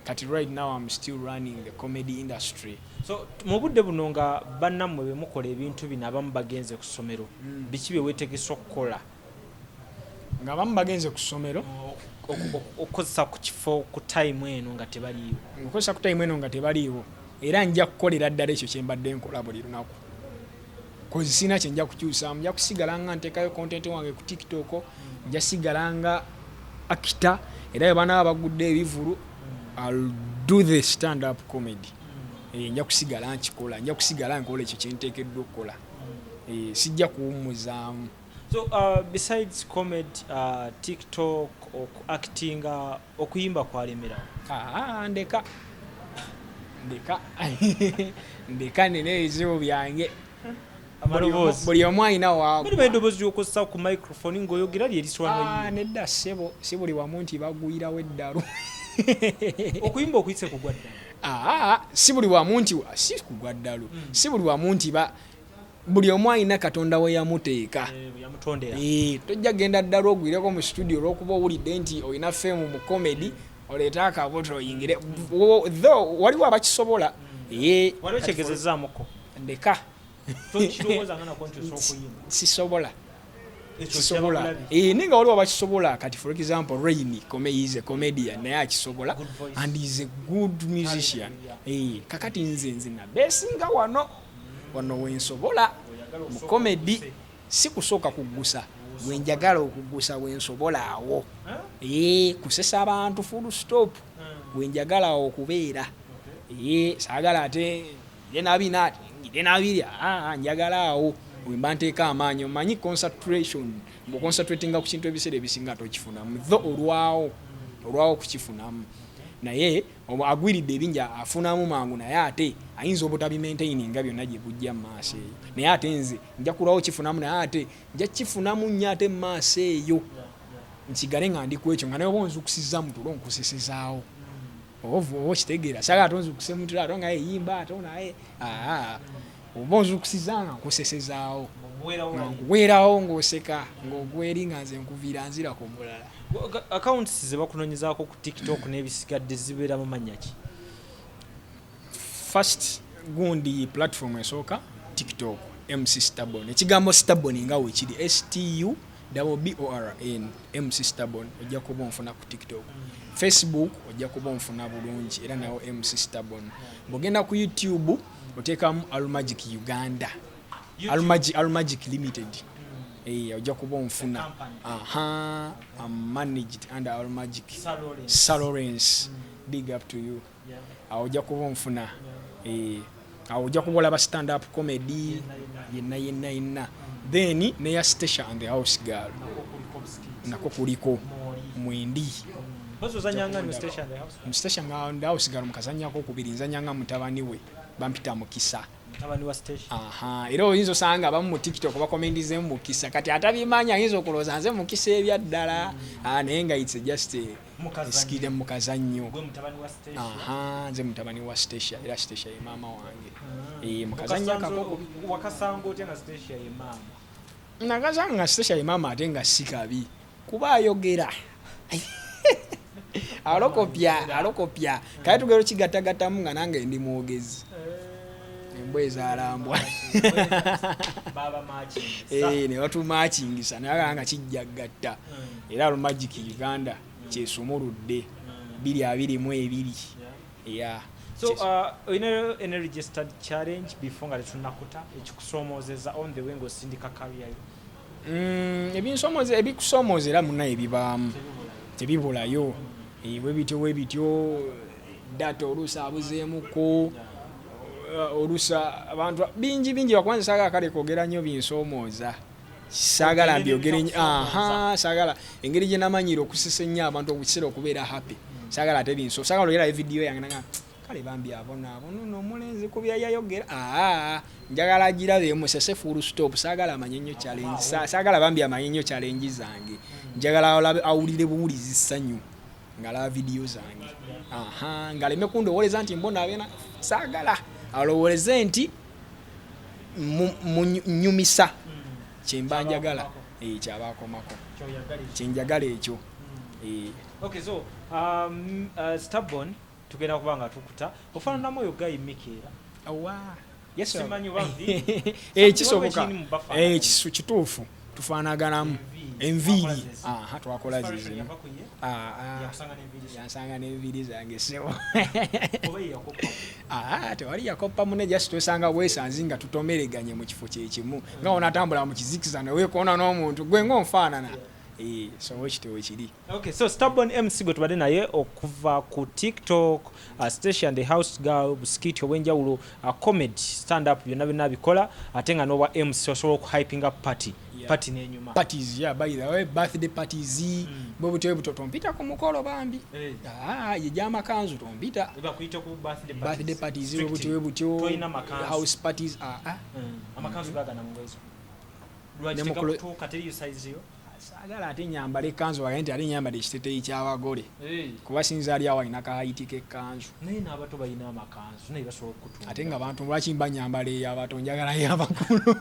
Kati right now I'm still running the comedy industry. So mu budde buno nga bannammwe be mukola ebintu bino abamu bagenze ku ssomero, biki bye weetegese okukola? Nga abamu bagenze ku ssomero? Okukozesa ku kifo ku time eno nga tebaliiwo. Nkozesa ku time eno nga tebaliiwo, era nja kukolera ddala ekyo kyembadde nkola buli lunaku, 'cause sirina kyenja kukyusaamu. Nja kusigala nga nteekayo content wange ku TikTok, nja sigala nga actor, era bwe banaaba bagudde ebivulu, I'll do the stand up comedy. Nja kusigala nkikola, nja kusigala nkola ekyo kyenteekeddwa okukola. Sijja kuwummuzaamu. So besides comedy, TikTok, okuactinga, okuyimba kwalemerawo? Aa, ndeka ndeka ndeka, nina ebizibu byange. Amaloboozi. Buli omu alina waagwa. Bali eddoboozi lyokozesa ku microphone ng'oyogera lye Ah, liswanayo. Nedda ssebo, si buli wamu nti bagwirawo eddalu. Okuyimba okuyise kugwa ddala? Aa, si buli wamu nti si kugwa ddalu. Si buli wamu nti ba buli omu alina Katonda we yamuteeka. Eh, bwe yamutondera. Tojja genda ddala ogwireko mu studio olw'okuba owulidde nti olina fame mu comedy, oleete akabuto oyingire. Though waliwo abakisobola. Waliwo kyegezezaamuko? Ndeka. Tokirowoozanga nako nti osobola okuyimba? Sisobola. Ekyo Sisobola. kyabakulabi. Naye nga waliwo abakisobola. Kati for example Rain is a comedian, naye akisobola. Good voice. And is a good musician. Kakati nze nabesinga wano wano wensobola Oyagala mu osooka comedy. okuguse. Si kusooka kugusa, wenjagala okugusa wensobola awo. Huh? Kusesa abantu, full stop. Wenjagala okubeera. Saagala ate ngire nabina, ate ngire nabiri. Ah, njagala awo wemba nteeka amaanyi. Omanyi concentration, bw'oconcentratinga ku kintu ebiseera ebisinga tokifunamu, tho olwawo olwawo okukifunamu, naye agwiridde ebingi afunamu mangu, naye ate ayinza obutabimaintaininga byonna gye bujja mu maaso eyo. Naye ate nze nja kulwawo kifunamu, naye ate nja kifunamu nnyo ate mu maaso eyo nsigale nga ndi ku ekyo, nga naye oba onzukusizza mu tulo nkusesezaawo, oba okitegeera. Saagala ate onzukuse mu tulo ate nga yeyimba ate naye aa, oba onzukusiza nga nkusesezaawo, nga nkuweerawo ng'oseka ng'ogweri nga nze nkuviira nzira ku mulala. Accounts ze bakunonyezaako ku TikTok n'ebisigadde zibeera mu mannya ki? First gundi, platform esooka TikTok, MC Stubborn. Ekigambo Stubborn nga wekiri, stu born, MC Stubborn, ojja kuba onfuna ku TikTok. Facebook ojja kuba onfuna bulungi era nawo MC Stubborn. Bw'ogenda ku YouTube oteekamu Almagic Uganda, Almagic Limited, ojja kuba onfuna. Company. Aha, I'm managed under Almagic. Sir Lawrence. Sir Lawrence, big up to you. Awo ojja kuba onfuna. Awo ojja kuba olaba stand up comedy yenna yenna yenna, then neya Stacia and the House Girl. Nako kuliko skit. Nako kuliko. Mwoli. Mwendi. Mpozi ozanyanga mu Stacia and the House? Mu Stacia and the House Girl mukazanyako okubiri, nzanyanga mutabani we, bampita Mukisa. Mutabani wa Stacia. Aha, era oyinza osanga abamu mu TikTok bakomendizeemu Mukisa. Kati atabimanyi ayinza okulowooza nze Mukisa ebyaddala. Ah, naye nga it's just a Mukazannyo. skit, mukazannyo. Gwe mutabani wa Stacia. Aha, nze mutabani wa Stacia, era Stacia ye maama wange. Mukazannyo akako. Wakasanga otya nga Stacia ye maama? Nakasanga nga Stacia ye maama, ate nga si kabi kuba ayogera alokopya alokopya. Kale tugera okigattagattamu nga nange ndi mwogezi, embwa ezaalambwa. Baba matching. Ne batumakingisa naye nga kijja gatta. Era Almagic Uganda kyesumuludde 2022, yeah. So olina any registered challenge before nga tetunnakuta, ekikusomoozeza on the way ng'osindika career yo? Ebinsomoza, ebikusomooza era munaye bibaamu, tebibulayo. Bwe bityo bwe bityo, data oluusi abuzeemuko, oluusi abantu bingi bingi bakwanza. Saagala kale kwogera nnyo binsoomooza, saagala mbyogere nnyo. Aha, saagala engeri gye namanyira okusesa ennyo abantu okukiseera okubeera happy, saagala ate binso, saagala oyerayo vidiyo yange nanga Kale bambi abonaabona ono omulenzi ku byayayogera. Aa, njagala agirabe musese full stop. Saagala amanye nnyo challenge, saagala bambi amanye nnyo challenge zange. Njagala awulire buwulizi ssanyu ng'alaba vidiyo zange. Aha, ng'aleme kundowooleza nti mbonaabona. Saagala alowooleze nti nyumisa kyemba njagala, kyaba akomako kyenjagala ekyo. Okay, so Stabone, tugenda kuba nga tukuta ofaananamu oyo guy Mikeera. Awa. Yes, sir. Simanyi oba nviiri. Kisoboka. Waliwo ekiri mu bafaanana. Kituufu tufaanaganamu enviiri. Twakola zezi. Aha, twakola Inspiration zizimu. yava ku ye? Ah, ah. Yakusanga n'enviiri zo? Yansanga n'enviiri zange, sebo. Oba ye yakoppa? Ah, tewali yakoppa munne, just tosanga bwesanzi nga tutomereganye mu kifo kyekimu, nga onatambula mu kizikiza neweekoona n'omuntu gwe ng'onfaanana. So wekityo wekiri. Okay, so Stubborn MC gwe tubadde naye okuva ku TikTok, Station the House Girl, bu skit obw'enjawulo, comedy, stand up, byonna byonna abikola, ate nga n'obwa MC osobola okuhypinga party, party n'enyuma. Parties, yeah, by the way, birthday parties, bwe butyo buto tompita ku mukolo bambi. Ah, ye gy'amakanzu tompita. Bakuyita ku birthday parties. Birthday parties, bwe Strictly. butyo bwe butyo. Toyina makanzu. House parties, ah, ah. Amakanzu gagana mu ngoye zo. Lwaki Ne mukulu- tegakutuuka, teriyo size yo? Saagala ate nyambala ekkanzu wagaye nti ate nyambala ekiteteeyi ky'abagole, kuba sinza ali awo alina kahayiti k'ekkanzu. Naye n'abato balina amakanzu, naye basobola okukutunga. Ate nga bantu lwaki mba nyambala ey'abato, njagala ey'abakulu.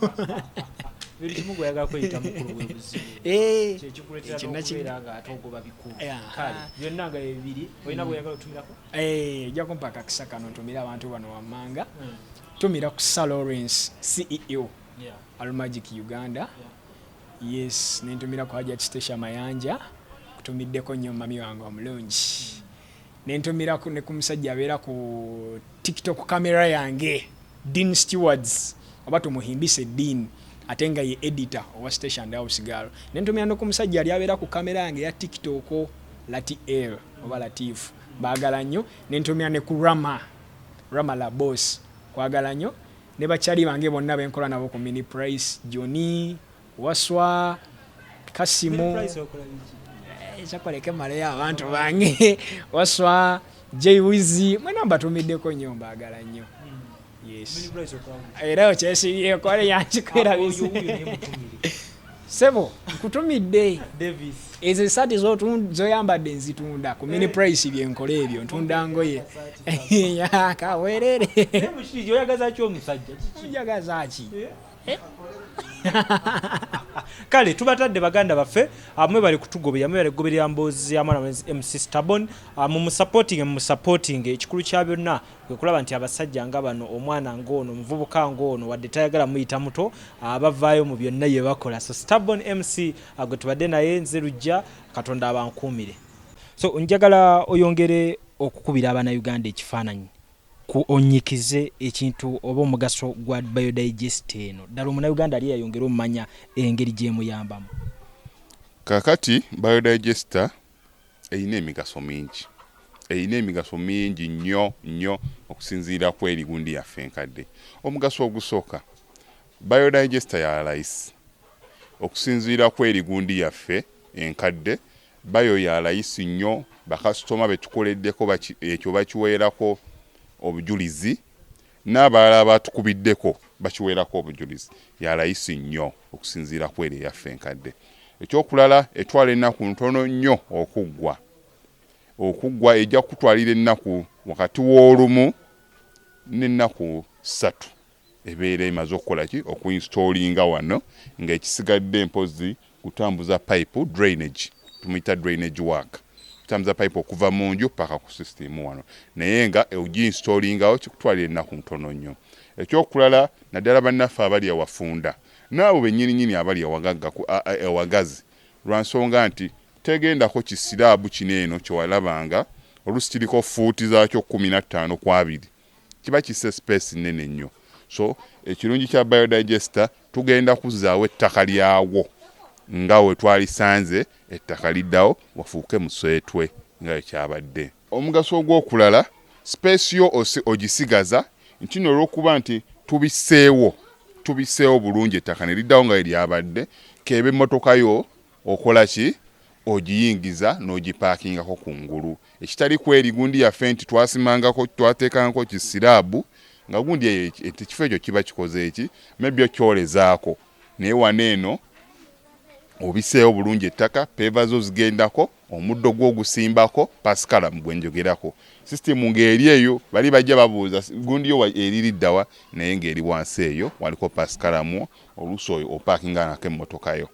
Buli kimu gweyagala kweyita mukulu bwe buzibu. Kyekikuleetera Ekyo n'okubeera nga ate ogoba bikulu. Yeah. Kale byonna nga bibiri olina bweyagala otumirako? Ojja kumpa akakisa kano ntumire abantu bano wammanga. Tumira ku Sir Lawrence, CEO Almagic Uganda. Yes, nentumira ku Hajat Stacia Mayanja, kutumiddeko nnyo mami wange omulungi. Nentumira ne ku musajja abeera ku TikTok camera yange, Dean Stewards, oba tumuhimbise Dean, ate nga ye editor owa Station and House Girl. Nentumira ne ku musajja ali abeera ku kamera yange ya TikTok, Lati L oba Latif, baagala nnyo. Nentumira ne ku Rama, Rama la Boss, kwagala nnyo, ne bakyali bange bonna benkola nabo ku Mini Price, Johnny Waswa, Kasimu. Price okola biki? Ekyakoleka emaleyo abantu bange, Waswa, Jay Wizi, mwena mbatumiddeko nnyo, mbaagala nnyo. Yes. Mini Price okola biki? Era okyesibyeko ale yankikwerabiza. Oyo wuuyo naye mutumire. Sebo, nkutumidde. Davis. Ezo esaati zoyambadde nzitunda ku Mini Price, byenkola ebyo, ntunda ngoye kawerere. Naye mukiri oyagaza ki omusajja? Kiki? Njagaza ki? Kale tubatadde baganda baffe, mwebale kutugoberera, mwebale kugoberera mboozi ya mwana mulenzi MC Stabone. Mumusupporting, mumusupporting. Ekikulu kya byonna kwe kulaba nti abasajja nga bano, omwana ng'ono, omuvubuka ng'ono, wadde tayagala muyita muto, bavaayo mu byonna bye bakola. So Stabone MC, gwe tubadde naye, nze Lujja, Katonda abankuumire. So njagala oyongere okukubira abannayuganda ekifaananyi ku onyikize ekintu oba omugaso gwa biodigest eno, ddala omunnayuganda ali yayongere omumanya engeri gyemuyambamu. Kakati biodigester erina emigaso mingi, erina emigaso mingi nnyo nnyo okusinziira ku eri gundi yaffe enkadde. Omugaso ogusooka, biodigester ya layisi okusinziira ku eri gundi yaffe enkadde. Bio ya layisi nnyo, bakasitoma betukoleddeko ekyo bakiweerako obujulizi, n'abalala abatukubiddeko bakiweerako obujulizi. Ya layisi nnyo okusinziira ku eri eyaffe enkadde. Ekyokulala, etwala ennaku ntono nnyo okuggwa. Okuggwa ejja kutwalira ennaku wakati w'olumu n'ennaku 3, ebeera emaze okukola ki? Okuinstallinga wano, ng'ekisigadde mpozi kutambuza pipe, drainage, tumuyita drainage work, kutambuza pipe okuva mu nju paka ku system wano, naye nga oginstallingawo kikutwalira ennaku ntono nnyo. Ekyokulala, naddala bannaffe abali ewafunda n'abo bennyininyini abali ewagagga ewagazi, lwa nsonga nti tegendako kisiraabu kino eno kyewalabanga oluusi kiriko fuuti zaakyo 15 ku 20, kiba kisse space nene nnyo. So ekirungi kya biodigester, tugenda kuzzaawo ettaka lyawo nga we twalisanze, ettaka liddawo wafuuke museetwe nga we kyabadde. Omugaso ogw'okulala, space yo ogisigaza nti no olw'okuba nti tubisseewo bulungi, ettaka ne liddawo nga we lyabadde, keeba emmotoka yo okola ki? Ogiyingiza n'ogipaakingako ku ngulu, ekitali kweri gundi yaffe nti twasimangako, twateekangako kislab, nga gundi eyo ekifo ekyo kiba kikoze eki maybe okyolezaako. Naye wano eno obiseewo bulungi ettaka, paver zo zigendako, omuddo gwo ogusimbako, pascalam gwe njogerako. System ng'eri eyo, bali bajja babuuza gundi yo eririddawa, naye ng'eri wansi eyo waliko pascalamu. Oluusi oyo opaakinga nako emmotoka yo.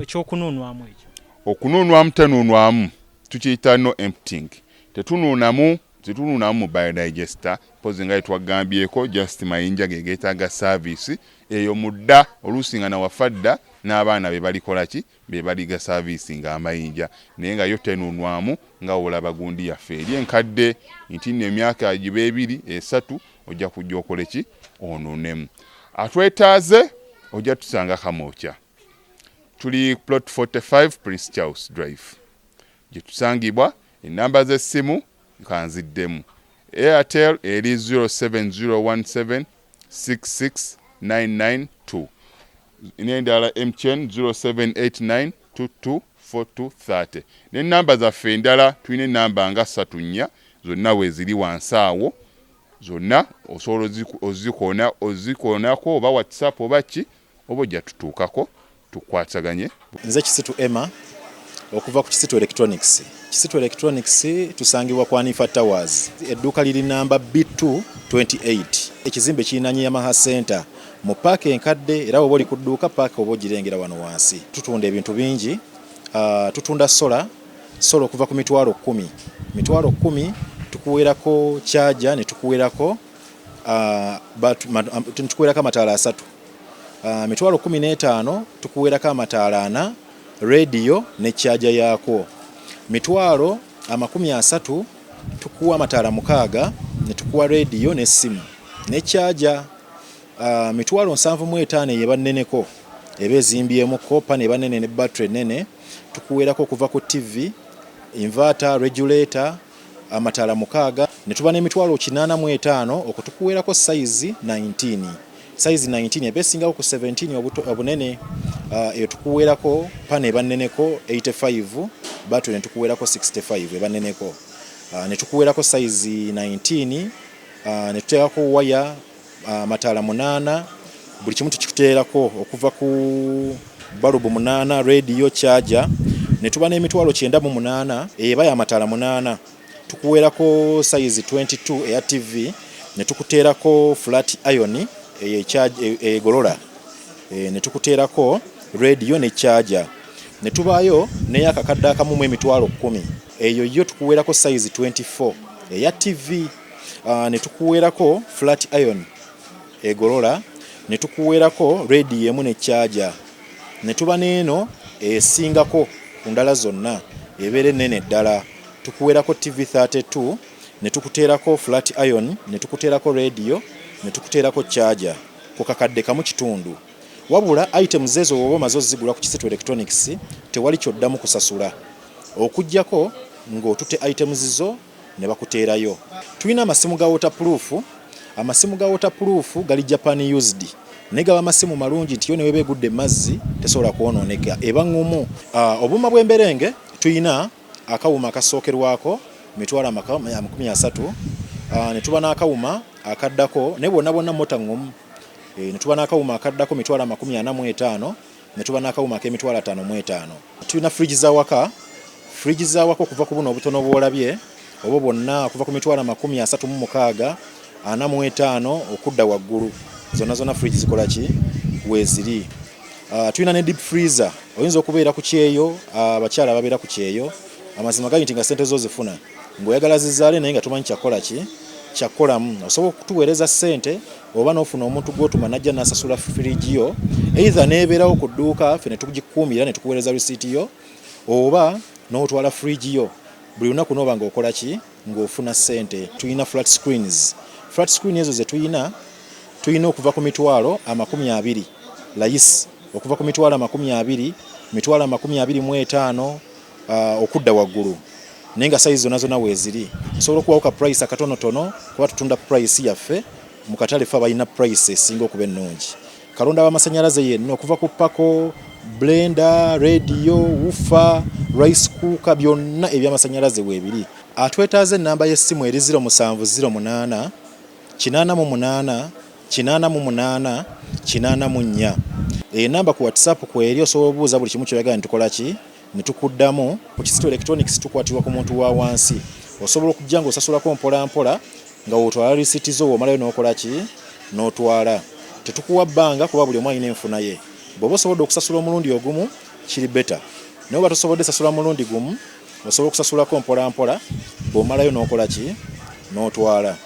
Ekyokunuunwamu ekyo? Okunuunwamu tenuunwamu, tukiyita no emptying. Tetunuunamu, tetunuunamu mu biodigester, mpozi nga yetwagambyeko, just mayinja ge geetaaga service eyo mudda. Oluusi nga nawafa dda n'abaana be balikola ki, be baliga service ng'amayinja, naye nga yo tenuunwamu nga olaba gundi yaffe eri enkadde nti nno emyaka giba 2, 3, ojja kujja okole ki, onuunemu. Atwetaaze ojja tusanga Kamwokya, tuli plot 45 Prince Charles Drive gye tusangibwa. Enamba z'essimu kanziddemu: Airtel eri 07017 66992, n'endala MTN 0789 224230. N'enamba zaffe endala, tulina enamba nga ssatu, nnya, zonna weeziri wansi awo. Zonna osobola ozikoonako oba WhatsApp oba ki, oba ojja tutuukako tukwataganye. Nze Kisitu Emma okuva ku Kisitu Electronics. Kisitu Electronics tusangibwa ku Anifa Towers, edduuka liri namba B228, ekizimbe kirinanye Yamaha Center mu paaka enkadde. Era oba oli ku dduuka, paaka oba ogirengera wano wansi. Tutunda ebintu bingi. Tutunda solar, solar okuva ku 100,000, 100,000 tukuweerako charger, ne tukuweerako amataala 3. 15,000 tukuweerako amataala 4, rediyo ne charger yaakwo. 300,000 tukuwa amataala 6, ne tukuwa rediyo n'essimu ne charger. 75,000 eyo eba nneneko, eba ezimbyemu copper, neba nene ne battery ennene. Tukuweerako okuva ku TV, inverter, regulator, amataala 6. Ne tuba n'805,000, okwo tukuweerako size 19, size 19 eba esingako ku 17 obunene. Eyo tukuweerako panel eba nneneko 85, battery ne tukuweerako 65, eba nneneko. Ne tukuweerako size 19, ne tuteekako waya, amataala 8, buli kimu tukikuteerako okuva ku balubu 8, rediyo, charger. Ne tuba n'98,000, eba y'amataala 8, tukuweerako size 22 eya TV, ne tukuteerako flat iron egolola, ne tukuteerako rediyo ne charger. Ne tubaayo n'eyakakadde akamu mu 10,000, eyo yo tukuweerako size 24 eya TV, ne tukuweerako flat iron egolola, ne tukuweerako rediyo emu ne charger. Ne tuba n'eno esingako ku ndala zonna, ebeera ennene ddala, tukuweerako TV 32, ne tukuteerako flat iron, ne tukuteerako rediyo, ne tukuteerako charger ku 1,500. Wabula items ezo bw'oba omaze ozigula ku Kisitu Electronics, tewali kyoddamu kusasula okuggyako ng'otute items zo ne bakuteerayo. Tulina amasimu ga waterproof. Amasimu ga waterproof gali Japan used, naye gaba masimu malungi nti yo ne weba egudde mazzi tesobola kwonooneka, eba ŋŋumu. Obuuma bw'emberenge, tulina akawuma akasookerwako 300,000, ne tuba n'akawuma akaddako, naye bwonna bwonna mota ŋŋumu, ne tuba n'akawuma akaddako 450,000, ne tuba n'akawuma ak'e 505,000. Tulina fridge za waka, fridge za waka okuva ku buno obutono bw'olabye obwo bwonna okuva ku 360,000, 45 okudda waggulu, zonna zonna fridge zikola ki, weeziri. Tulina ne deep freezer. Oyinza okubeera ku kyeyo, abakyala ababeera ku kyeyo, amazima gali nti nga sente zo zifuna ng'oyagala zizaale, naye nga tomanyi kyakukola ki, kyakukolamu. Osobola okutuweereza ssente oba n'ofuna omuntu gw'otuma najja n'asasula fridge yo, either n'ebeerawo ku dduuka ffe ne tugikuumira ne tukuweereza risiiti yo, oba n'otwala fridge yo buli lunaku n'oba ng'okola ki, ng'ofuna ssente. Tulina flat screens. Flat screen ezo ze tulina, tulina okuva ku 20,000 layisi, okuva ku 20,000, 25,000 okudda waggulu, naye nga sayizi zonna zonna weeziri. Nsobola okuwawo ka price akatonotono kuba tutunda price yaffe mu katale, fe abalina price esinga okuba ennungi. Kalonda w'amasannyalaze yenna okuva ku pako, blender, radio, woofer, Rice cooker, byonna ebyamasanyalaze weebiri. Atwetaaza ennamba y'essimu eri 0708 88 88 84. Enamba ku WhatsApp kweri, osobola obuuza buli kimu kyoyagala netukola ki, netukuddamu. Ku Kisitu Electronics tukwatirwa ku muntu wa wansi. Osobola okujja ng'osasulako mpola mpola nga wotwala risiti zo, womalayo n'okola ki, n'otwala. Tetukuwa bbanga kuba buli omu alina enfuna ye. Bw'oba osobodde okusasula omulundi ogumu kiri better, naye oba tosobodde sasula mulundi gumu, osobola okusasulako mpola mpola, bw'omalayo n'okola ki, n'otwala.